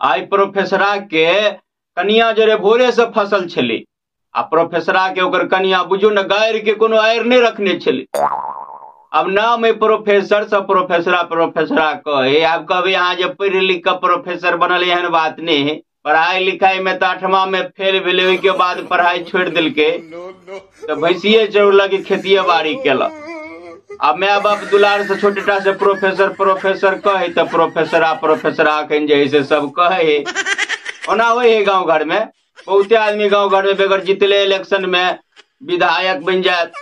आइ प्रोफेसरा के कनिया जरे भोरे से फसल छलै आ प्रोफेसरा के ओकर कनिया बुझियौ ने गारि के कोनो आरि नहि रखने छलै। अब नाम है प्रोफेसर, सब प्रोफेसरा प्रोफेसरा कहे। आब कहबै अहाँ जे पढ़ि लिख कऽ प्रोफेसर बनल, एहन बात नहि है। पढ़ाई लिखाई में तऽ 8वां में फेल भेलै, ओहिके बाद पढ़ाई छोड़ि देलकै तऽ भैंसिए चौड़लक, खेतिए बाड़ी केलक। आ my बाप दुलार से छोटेटा से प्रोफेसर प्रोफेसर कहे तऽ प्रोफेसरा प्रोफेसरा अखन जे है से सब कहे है। ओना होइ है गाँव घर में बहुते आदमी गाँव घर में बगैर जीतले इलेक्शन में विधायक बनि जायत,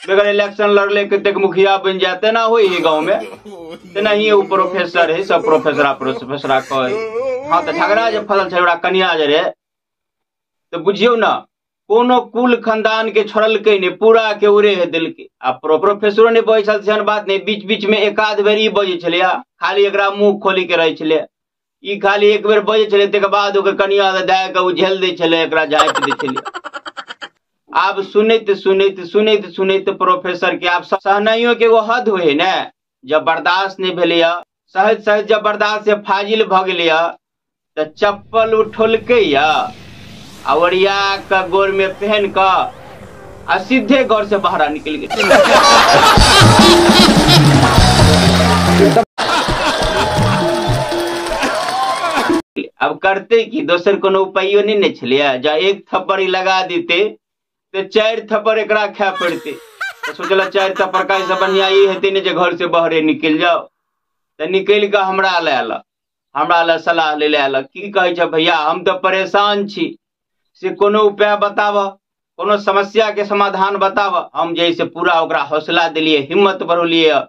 बगैर इलेक्शन लड़ले कतेक मुखिया बनि जायत, तेना होइ है गाँव में। तेनाही ओ प्रोफेसर है, सब प्रोफेसरा प्रोफेसरा कहे। हाँ तऽ झगड़ा जे फसल छै ओकरा कनिया जे रहे तऽ बुझियौ ने कोनो कुल खानदान के छोड़लकै नहि, पूरा के उड़े है देलकै। आ प्रोफेसरो नहि बजै छल सेहन बात नहि, बीच बीच में एक आध बेर ई बजै छलैया, खाली एकरा मुँह खोली के रहै छलै। ई खाली एक बेर बजै छलै, तकर बाद ओकर कनिया दए कऽ ओ झेल दै छलै, एकरा झाँपि दै छलै। आब सुनैत सुनैत सुनैत सुनैत प्रोफेसर के आब सहनाइयो के एगो हद होइ है ने, जब बर्दाश्त नहि भेलैया, सहैत सहैत जब बर्दाश्त से फाजिल भऽ गेलैया तऽ चप्पल उठौलकै या आ ओरिया कऽ गोर में पहन कऽ आ सीधे घर से बाहर निकलि गेल। अब करते की, दोसर कोनो उपायो नहि ने छलैया। जँ एक थप्पड़ ई लगा देते तऽ 4 थप्पड़ एकरा खाय पड़ते। तऽ सोचलक 4 थप्पड़ खाय से बढ़िया ई हेतै ने जे घर से बाहरे निकलि जाओ। तऽ निकलि कऽ हमरा लए आयल, हमरा लए सलाह लै लए आयल। की कहै छै भैया, हम तऽ परेशान छी, से कोनो उपाय बताबऽ, कोनो समस्या के समाधान बताबऽ। हम जे से पूरा ओकरा हौसला देलियै, हिम्मत बढ़ौलियै,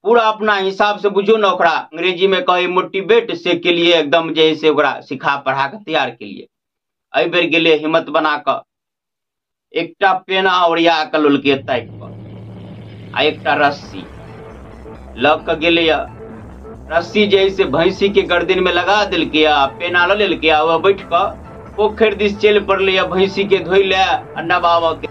पूरा अपना हिसाब से बुझियौ ने ओकरा अंग्रेजी में कहै मोटिवेट से केलियै, एकदम जे से ओकरा सिखा पढ़ा कऽ तैयार केलियै। एहि बेर गेलियै हिम्मत बना कऽ, एकटा पेना ओरिया कऽ लेलकै ताकि कऽ आ एकटा रस्सी लऽ कऽ गेलैया। रस्सी जे से भैंसी के गर्दन में लगा देलकै आ पेना लऽ लेलकै आ वह बैठ कऽ पोखरि दिस चलि पड़लैया भैंसी के धोइ लए आ नबाबऽ के।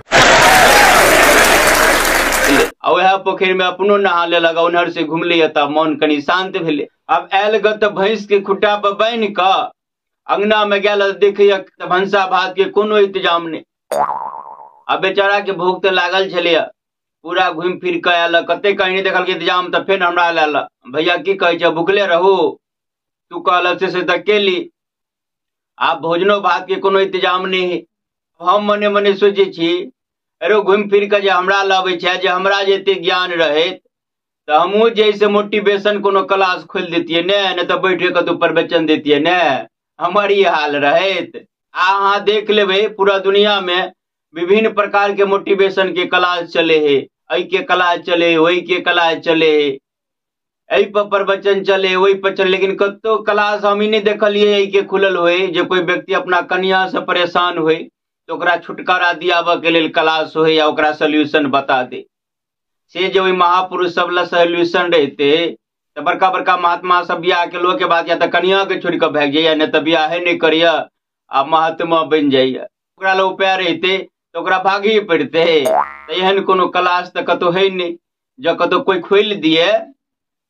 आ वएह पोखरि में अपनो नहा लेलक, उन्हर से घुमलैया तऽ मन कनि शान्त भेलै। आब आयल ग तऽ भैंस के खुट्टा पर बान्हि कऽ अंगना में गेल, देखैया तऽ भनसा भात के कोनो इंतजाम नहि। आ बेचारा के भूख तऽ लागल छलैया, पूरा घुमि फिर कऽ आयल, कते कहीं नहि देखलकै इंतजाम, तऽ फेर हमरा लए आयल, भैया की कहै छै, भुखले रहू तू कहलक से तऽ केली, आब भोजनो भात के कोनो इंतजाम नहि है। हम मने मने सोचै छी, अरे घुमि फिर कऽ जे हमरा लए अबै छै, जे हमरा जे एते ज्ञान रहैत तऽ हमहूँ जे से मोटिवेशन कोनो क्लास खोलि दैतियै ने, नहि तऽ बैठे कतहु प्रवचन दैतियै ने, हमर ई हाल रहैत। आ अहाँ देख लेबै पूरा दुनिया में विभिन्न प्रकार के मोटिवेशन के क्लास चले है, एहि के क्लास चले है, ओहि के क्लास चले है, एहि पर प्रवचन चले, ओहि पर चले, लेकिन कतहु क्लास हम ई नहि देखलियै एहि के खुलल होय जे कोइ व्यक्ति अपना कनिया से परेशान होय तऽ ओकरा छुटकारा दियाबऽ के लेल क्लास होय या ओकरा सोल्यूशन बता दे। से जे ओहि महापुरुष सब लए सोल्यूशन रहिते तऽ बड़का बड़का महात्मा सब बियाह केलो के बाद या तऽ कनिया के छोड़ि कऽ भागि जाइया, नहि तऽ बियाहे नहि करैया आ महात्मा बनि जाइया। ओकरा लए उपाय रहिते तऽ ओकरा भागही पड़िते। तऽ एहन कोनो क्लास तऽ कतहु है नहि, जँ कतहु कोइ खोलि दिए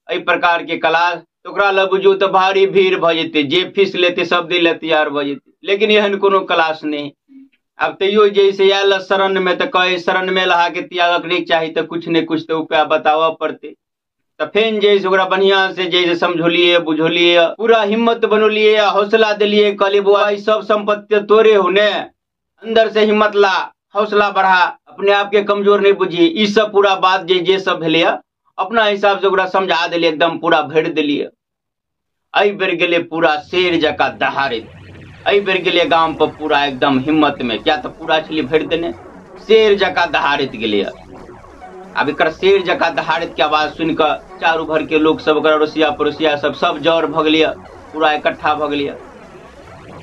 एहि प्रकार के क्लास तऽ ओकरा लए बुझियौ तऽ भारी भीड़ भऽ जेतै, जे फीस लेतै सब दै लए तैयार भऽ जेतै। लेकिन एहन कोनो क्लास नहि। आब तैयो जे से आयल शरण में तऽ कहै शरण में अहाँके त्यागक नहि चाही तऽ कुछ ने कुछ तऽ उपाय बताबऽ पड़तै। तऽ फेन जे से ओकरा बढ़िया से जे से समझौलियै बुझौलियै, पूरा हिम्मत बनौलियै, हौसला देलियै, कहलियै बौआ ई सब सम्पत्ति तोरे हो ने, अंदर से हिम्मत ला, हौसला बढ़ा, अपने आप के कमजोर नहीं बुझी। ई सब पूरा बात जे सब भेलैया अपना हिसाब से ओकरा समझा देलियै, एकदम पूरा भरि देलियै। एहि बेर गेलै पूरा शेर जकाँ दहाड़ैत, एहि बेर गेलै गाम पर पूरा एकदम हिम्मत में, किया तऽ पूरा छलियै भरि देने, शेर जकाँ दहाड़ैत गेलैया। आब एकर शेर जकाँ दहाड़ैत के आवाज सुनि कऽ चारू भर के लोक सब, ओकरा अड़ोसिया पड़ोसिया सब, सब जर भऽ गेलैया, पूरा इकट्ठा भऽ गेलैया।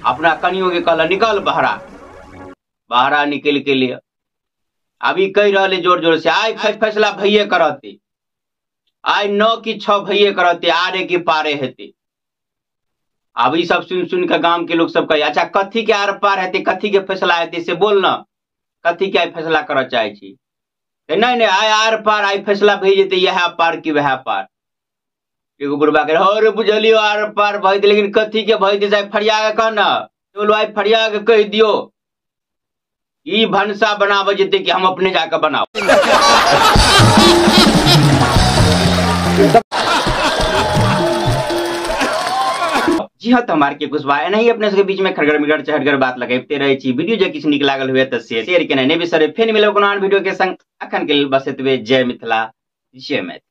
अपना कनियो के कहलक निकल बहरा, बहरा निकलि गेलैया। आब ई कहि रहल है जोर जोर से, आइ फैसला भैये करते, आइ 9 कि 6 भैये करते, आरे कि पारे हेतै। आब ई सब सुनि सुनि कऽ गाम के लोक सब कहै, अच्छा कथी के आर पार हेतै, कथी के फैसला हेतै से बोल न, कथी के आइ फैसला करऽ चाहै छी? नहि नहि, आइ आर पार, आइ फैसला भए जेतै, इएह पार कि वएह पार। एगो बुढ़बा के और बुझलियो आर पार भय, लेकिन कथी के भय दे फरिया के कह न, बोलो आई फरिया के कह दियो ई भनसा बनावे जेते कि हम अपने जाके बनाओ। जी हाँ, तो हमारे के कुशवाहा एनाही अपने सबके बीच में खड़गर मिगर चहटगर बात लगैबते रहे छी। वीडियो जे किछु नीक लागल हुए तऽ शेयर केनाइ नहि बिसरबै। फेर मिलब कोनो आन वीडियो के संग, अखन के लेल बस एतबे। जय मिथिला, जय मैथिली।